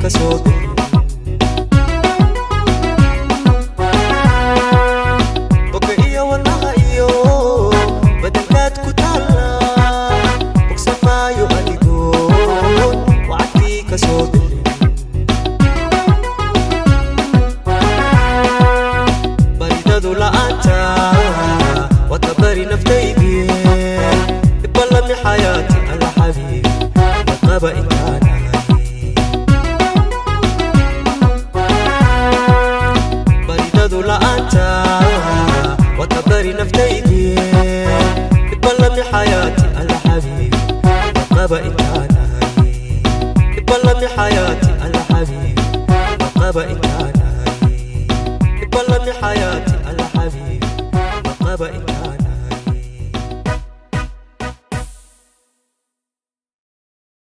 Ka soo bixin boga iyo wadnaha iyo badankaad ku taalla, bogsamaayo anigoon wacadkii ka soo bixin. Baridadu la'aanta wata bari naftaydii, ibalami xayaati alla xabiib maqaba intaan ahay. Baridadu la'aanta wata bari naftaydii, ibalami xayaati alla xabiib maqaba intaan ahay. Ibalami xayaati alla xabiib maqaba intaan ahay. Ibalami xayaati alla xabiib maqaba intaan.